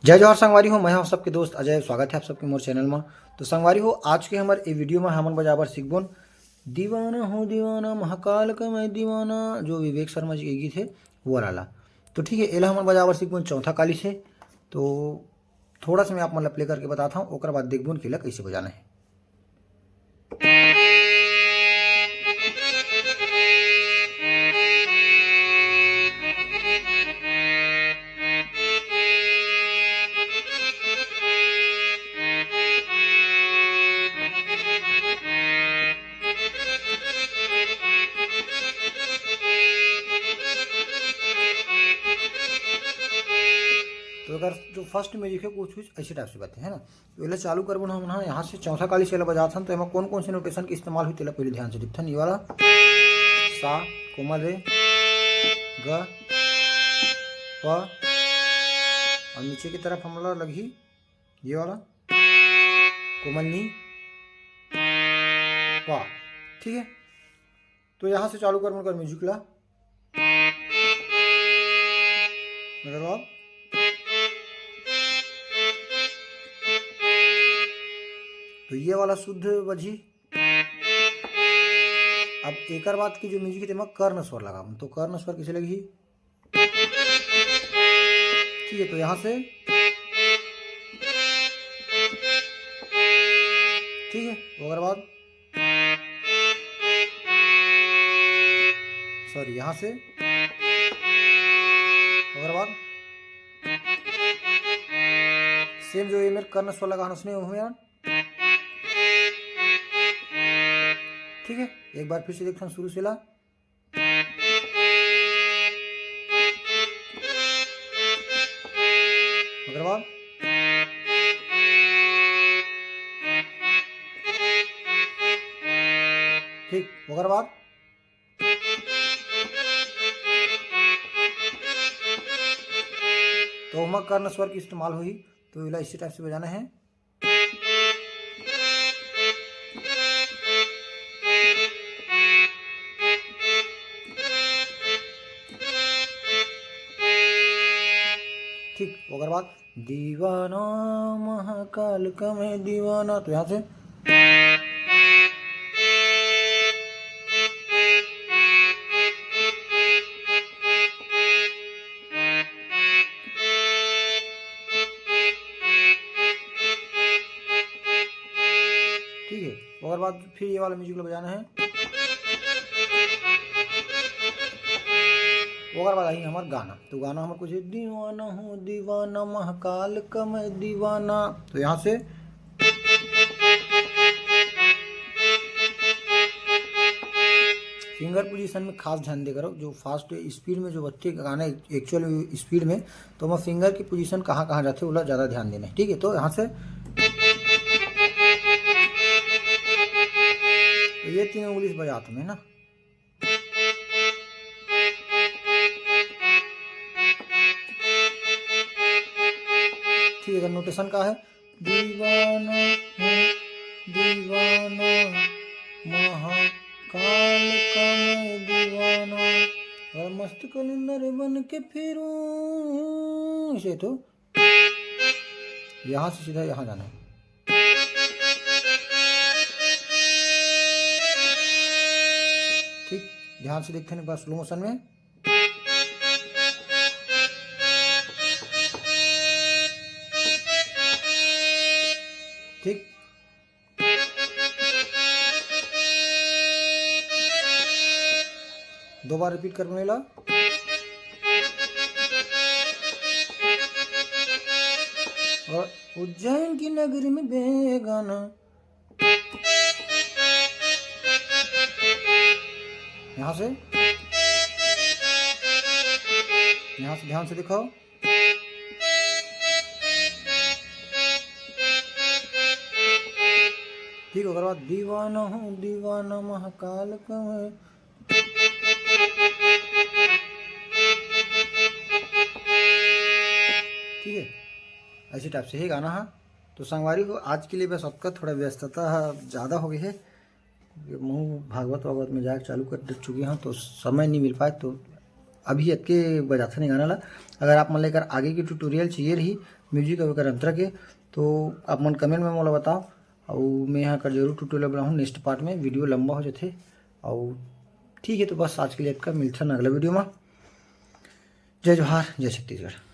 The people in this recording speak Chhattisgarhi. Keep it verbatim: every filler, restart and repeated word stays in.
जय जोहार संगवारी हो, मैं हूं आप सबके दोस्त अजय। स्वागत है आप सबके मोर चैनल में। तो संगवारी हो, आज के हमर ए वीडियो में हमन बजाबर सीखबोन दीवाना हो दीवाना, महाकाल का मैं दीवाना, जो विवेक शर्मा जी के गीत है वो वाला। तो ठीक है, एला हमन बजाबर सीखबोन चौथा काली से। तो थोड़ा सा मैं आप मन ला प्ले करके बताता हूँ, ओकर बाद देखबोन कि एला कैसे बजाना है। तो अगर जो फर्स्ट म्यूजिक है, कुछ कुछ ऐसे टाइप से बातें है ना। तो एला चालू करबो ना हमन ह, यहाँ से चौथा काली से एला बजात हन, तो एमा कौन कौन से नोटेशन के इस्तेमाल होही, तेला पहले ध्यान से देखथन। ये वाला सा, कोमल रे, ग, प, और नीचे की तरफ हमला लगही ये वाला कोमल नी, पा। ठीक है, तो यहाँ से चालू करबो ना म्यूजिक ला। अगर आप तो ये वाला शुद्ध बजी। अब एकर बाद की जो म्यूजिक है, तेमा कर्ण स्वर लगाबो। तो कर्ण स्वर कैसे लगी? ठीक है, तो यहाँ से, ठीक है, ओकर बाद, सॉरी, यहाँ से, ओकर बाद सेम जो ये मेरे कर्ण स्वर लगा, उसने हुए यार। ठीक है, एक बार फिर से देखता हूँ शुरू से ला। ओकर बाद, ठीक, ओकर बाद तो ओमा कर्ण स्वर के इस्तेमाल होही। तो एला इसी टाइप से बजाना है। ठीक, ओकर बाद दीवाना महाकाल का मैं दीवाना, तो यहाँ से ठीक है, ओकर बाद फिर ये वाला म्यूजिक ला बजाना है। ओकर बाद आई हमार गाना, तो गाना हमार कुछ है, दीवाना हूँ दीवाना महाकाल का मैं दीवाना। तो यहाँ से फिंगर पोजीशन में खास ध्यान दे करो, जो फास्ट स्पीड में जो बजथे गाना एक्चुअल स्पीड में, तो ओमा फिंगर की पोजीशन कहाँ कहाँ जाथे, ओला ज़्यादा ध्यान देना है। ठीक है, तो यहाँ से तो ये तीन उंगली से बजाता हूँ मैं ना। ठीक है, नोटेशन का है, दीवाना हूँ दीवाना, महाकाल का मैं दीवाना, और मस्त कलंदर बन के फिरूं। इसे तो यहाँ से सीधा यहाँ जाना है। ठीक, ध्यान से देखते हैं एक बार स्लो मोशन में। ठीक, दो बार रिपीट कर मेला। और उज्जैन की नगरी में बेगाना, यहाँ से, यहाँ से ध्यान से दिखाओ। ठीक, ओकर बाद दीवाना हूँ दीवाना महाकाल का मैं। ठीक है, ऐसे टाइप से ही गाना है। तो संगवारी हो, आज के लिए बस अतका, थोड़ा व्यस्तता ज़्यादा हो गई है। ये महू भागवत वागवत में जाके चालू कर दे चुके हैं, तो समय नहीं मिल पाए, तो अभी अतके बजाथन ये गाना ला। अगर आप मन ला एकर आगे की ट्यूटोरियल चाहिए रही, म्यूजिक अउ एकर अंतरा के। तो आप मन कमेंट में मोला बताओ, अउ मैं यहाँ कर जरूर ट्यूटोरियल बनाहूँ नेक्स्ट पार्ट में। वीडियो लंबा हो जाथे। अउ ठीक है, तो बस आज के लिए इतना, मिलथन अगला वीडियो में। जय जोहार, जय छत्तीसगढ़।